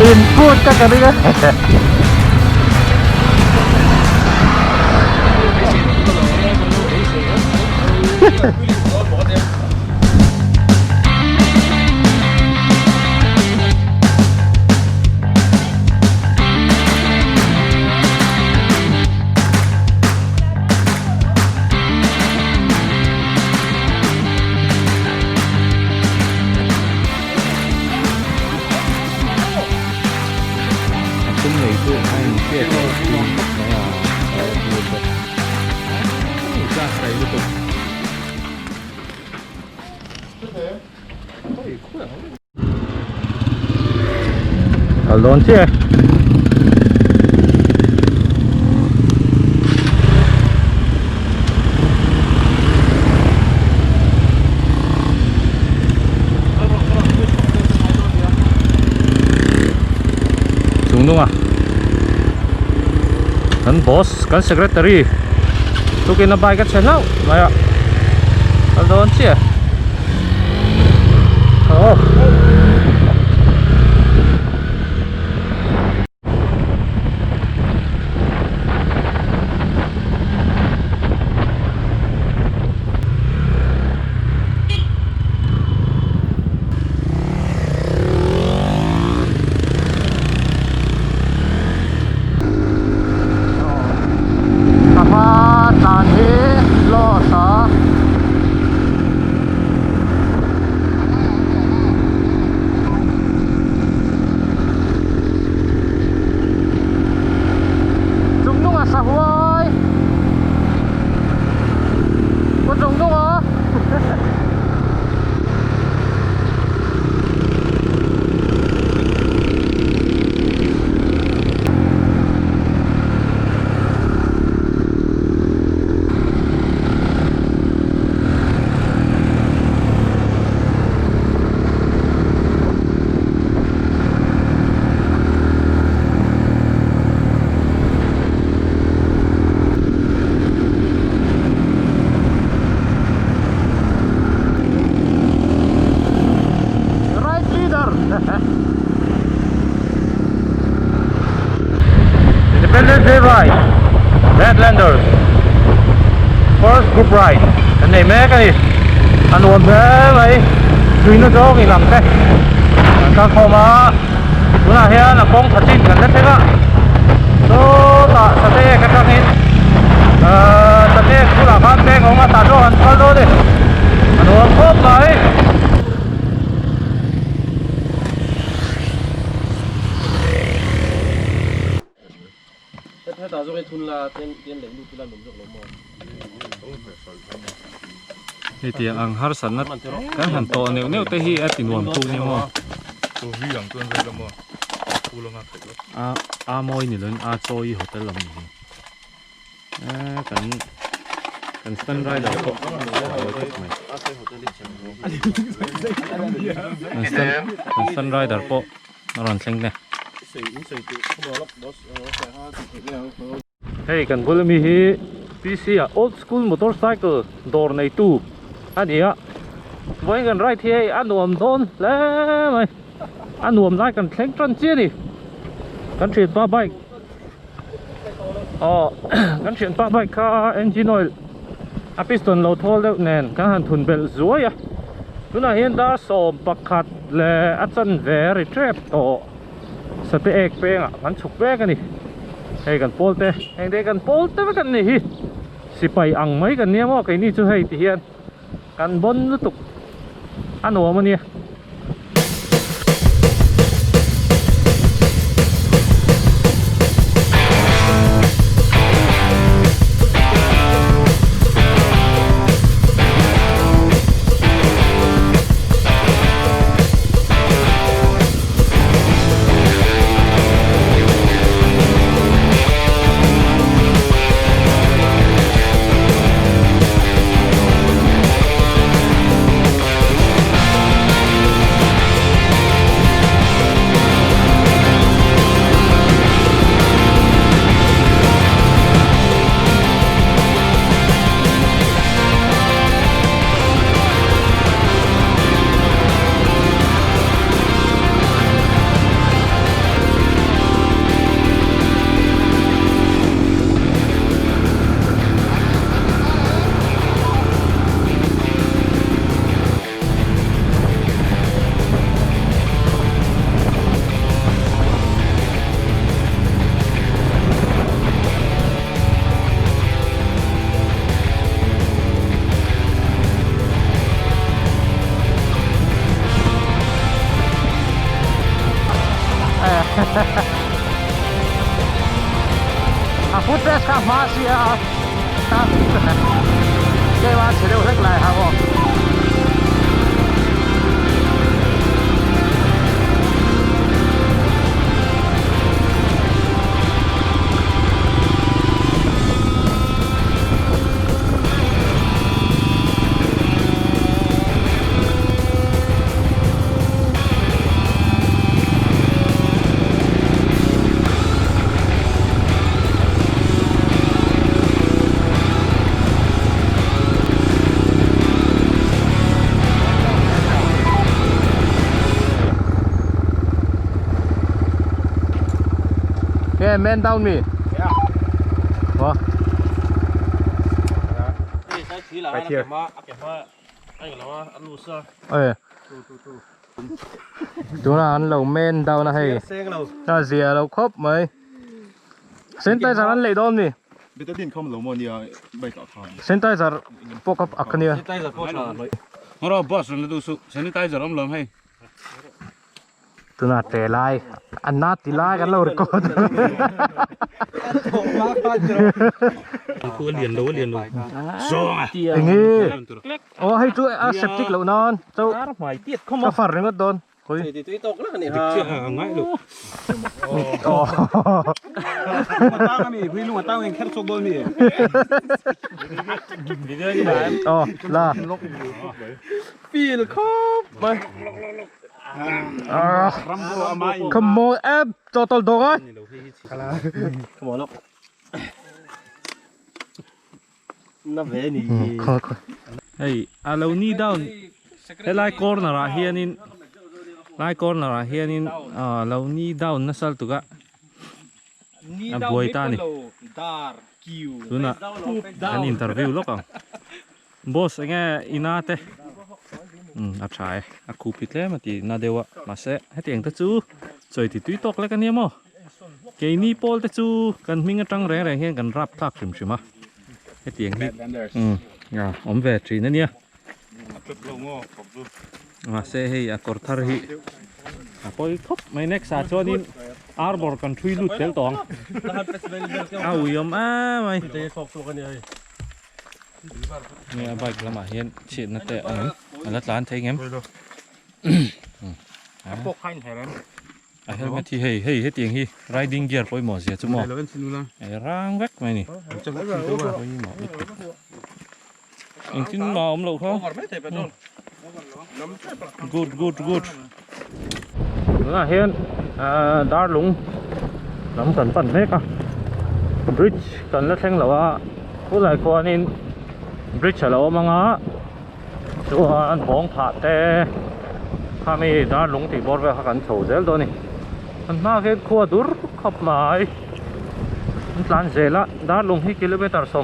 In phut ka ka ring a. A tum nei chu a inhriat loh thin khawp mai a, a lo hmu bawk. Class rei lutuk. Kal dawn chiah e. Chung nunga kan boss kan secretary tukin a bike a chhe hlauh mai a kal dawn chiah e. Oh. Sangha tlan hi loss a. Chung nunga sa huai Có chung nung á Right leader. Independence Day Ride Badlanders First group ride kan nei mek a ni a nuam hle mai tuina zawng in ang te kan kal khawm a tunah hian a kawng tha chin kan la thleng a sawtah sateek atangin ahh sateek bulah khan peng a awm a tah chu an kal dawn a ni a nuam khawp mai. Hei tiang ang harsatna kan han tawh neuh neuh te hi a ti nuam tu nia maw a a mawi ni loin a chawi hotel lam ni hi eh kan kan stand rider pawh a buai khawp mai kan stand kan stand rider pawh a rawn thleng e. Hei kan bul ami hi PC ah old school motorcycle dawr neitu a ni a vawiin kan ride hi hei a nuam dawn hle mai a nuam lai kan thleng tan chiah a ni kan thianpa bike aw kan thianpa bike kha engine oil a piston lo thawl deuh nen kan han thun belh zuai a tunah hian dar 11 leh a chanve a ri tep tawh. Sate ek pengah kan chhuk vek a ni hei kan pawl te heng te kan pawl te vek an ni hi sipai ang mai kan nia maw keini chu hei ti hian kan bawn lutuk a nuam a nia. sia tlema chhe deuh hlek lai ha aw. Yeah, man down me. Yeah. Wow. Right here. Ê. Tuna an lo men down a hei. A zia lo khawp mai. Sanitizer an lei dawn mi. Betadine kham lo maw nia bike ah khan. Sanitizer pawh ka ak ania. Sanitizer pawh tha hlawih. Ngawr bus rawn la duh suh. Sanitizer awm lo hei. Tuna ṭe lai a na ti lai kan lo record. Enge aw hei chu a septic loh nan chu ka far ringawt dawn khawi. Aw la. Feel khawp mai. Come on em cho tol dog ơi. Come on Na ve ni. Kho kho. Hei a lo ni down helai corner ah hianin lai corner ah hianin ah lo ni down nasa lutuk a a buai ta a ni tunah an interview lawk ang. Boss enge ina te umm a tha e a khupi tlem a ti na deuh a mahse hetiang te chu chawi ti tui tawk lek ania maw keini pawl te chu kan hming atang reng reng hian kan rap thlak hrim hrim a hetiang hi umm a awm ve thin ania mahse hei a kawr thar hi a pawi khawp mai next ah chuanin arbor kan thui lut tel tawh ang a uiawm em mai. Nge a bike lamah hian chhiatna te a awm a la tlan thei ngem a helmet hi hei hei hetiang hi riding gear pawimawh zia chu maw ei rang vek mai ni pawimawh lutuk engtin mah a awm loh kha good good good tunah hian ahh darlung lam kan pan mek a bridge kan la thleng lo a khulai khuanin bridge a lo awm ang a chuan bawng phah te khami darlung tih bawr vel kha kan chho zel dawn a ni kan hmaah khian khua dur khawp mai an tlan zel a darlung hi kilometer 18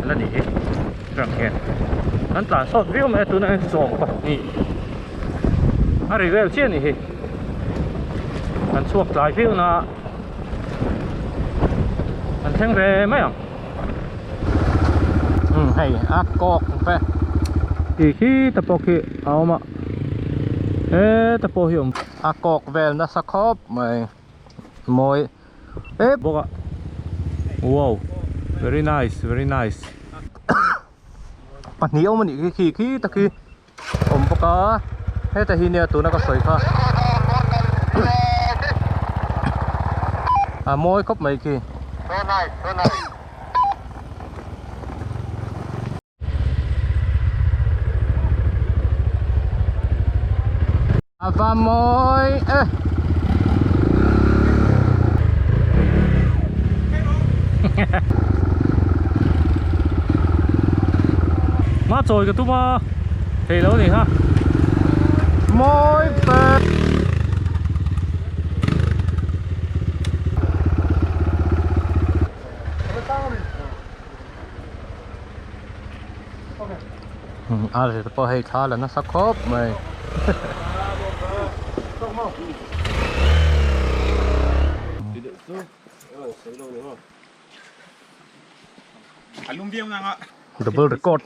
a la ni hi. Rang hian an tlan sawt viau mai a tunah hian 12 a ri vel chiah a nih hi an chhuak tlai viau na an thleng ve mai ang umm hei a kawk ve tih khi te pawh khi a awm a heta pawh hi a awm a kawk vel nasa khawp mai mawi ep bawk a wow very nice very nice pahnih awm anih khi khi khi tak hi awm bawk a heta hi nia tuna ka sawi kha a mawi khawp mai khi. A va mawi e. Ma chawi ka tum a thei lo ni kha. Mawi pe. A ri te pawh hei thla la nasa khawp mai double record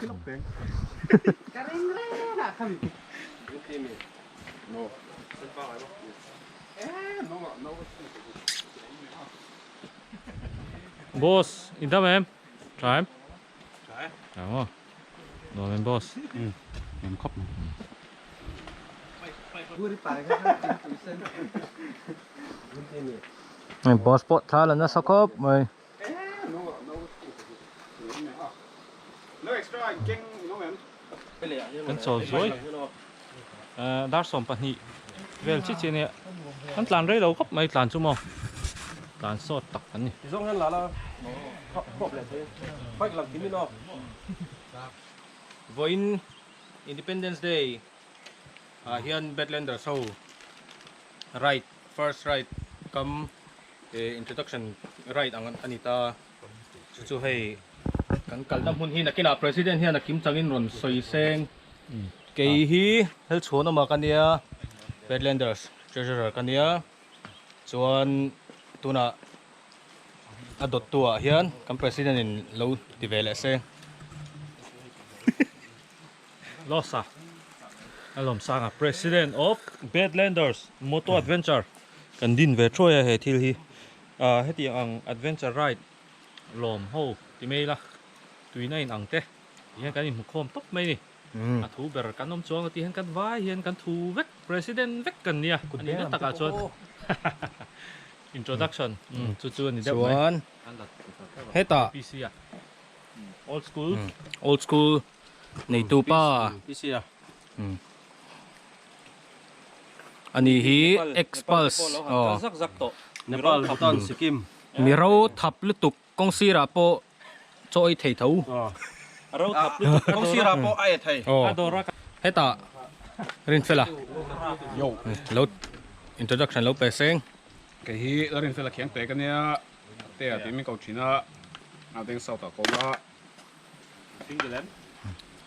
boss in dam em. Tha em? Tha e. Tha maw? Nuam em boss? Umm nuam khawp mai. Boss pawh thla la nasa khawp mai. Kan chawl zuai dar 12 vel chi chi ania kan tlan rei lo khawp mai tlan chu maw tlan sawt tak an ni. Vawiin Independence Day ah hian Badlanders ho ride first ride kam introduction ride ang a ni ta. Chu chu hei kan kalna hmun hi nakinah President hian a kim changin rawn sawi seng. Kei hi Helchhuan awma ka nia, Badlanders Treasurer ka nia. Chuan tunah a dawttu ah hian kan President in lo ti ve leh se. Losa a lawm sang a, President of Badlanders Moto Adventure kan din ve thuai a he thil hi. Ahh hetiang ang adventure ride lawm ho ti mai ila tuina in ang te ti hian kan inhmu khawm tawp mai a ni. A thu ber kan awm chuang ti hian kan vai hian kan thu vek president vek kan nia a nihna takah chuan introduction chu chu a ni deuh mai. Chuan hetah PC a old school old school neitu pa PC a Ani hi Xpulse aw Nepal Bhutan Sikkim Mi ro thap lutuk kawng sirah pawh chaw ei thei tho Ro thap lutuk kawng sirah pawh a ei thei aw hetah Rinfela lo introduction lo pe seng. Kei hi Rinfela khiang te ka nia te a tih min ko thin a a deng south ah ka awm a. Single em?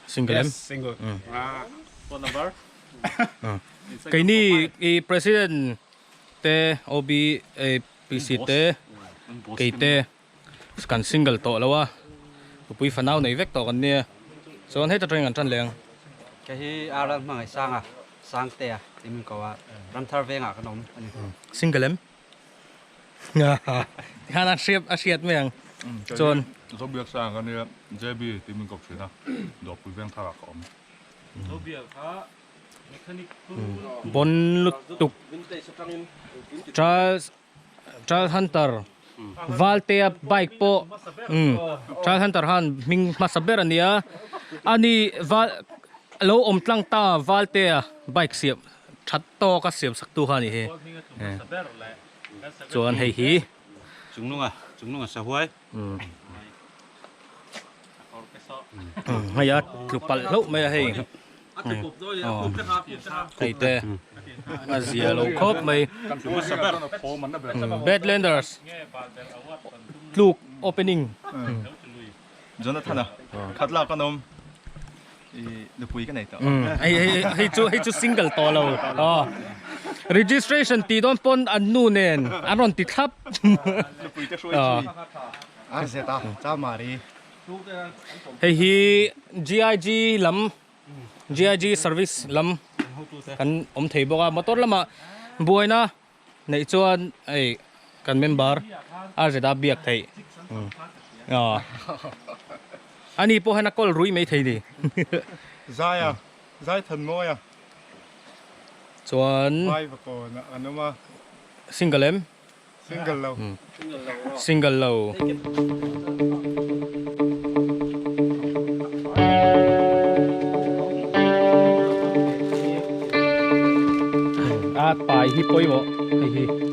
Single em? Yes, single. Ah. Phone number? Keini i president te OB PC te kei te kan single tawh lo a nupui fanau nei vek tawh kan nia chuan heta tangin kan tan leh ang. Kei hi Aral hmangaih sanga Sangtea tih min ko a Ramthar vengah kan awm a ni. Single em? Tihian a hriat a hriat mai ang chuan. Zobiak sang ka nia JB tih min kawp thin a Dawrpui veng tharah ka awm. Zobiak kha mechanic tu Bon lutuk Charles Charles Hunter Valtea bike pawh umm Charles Hunter khan hming hmasa ber a nia ani Val lo awm tlang ta Valtea bike siam that tawk a siam sak tu kha a ni hi chuan hei hi Chungnunga Chungnunga sahuai hei a tlu palh hlauh mai a hei hei te a zia lo khawp mai Badlanders tluk opening Jonathan-a khat lak an awm. I nupui ka nei tawh. Hei hei hei chu hei chu single tawh lo. Aw. Registration tih dawn pawn an nu nen an rawn ti thlap. Nupui te hruai chi. Ar zet a, cha mari. Hei hi GIG lam GIG service lam kan awm thei bawk a motor lamah buaina Neih chuan hei kan member a zet a biak theih aw ani pawh hian a kawl rui mai thei ni. Zai a, zai than mawi a. Chuan Vai va kawn ah kan awm a. Single em? Single lo. Single lo. A pai hi pawimawh hei hi.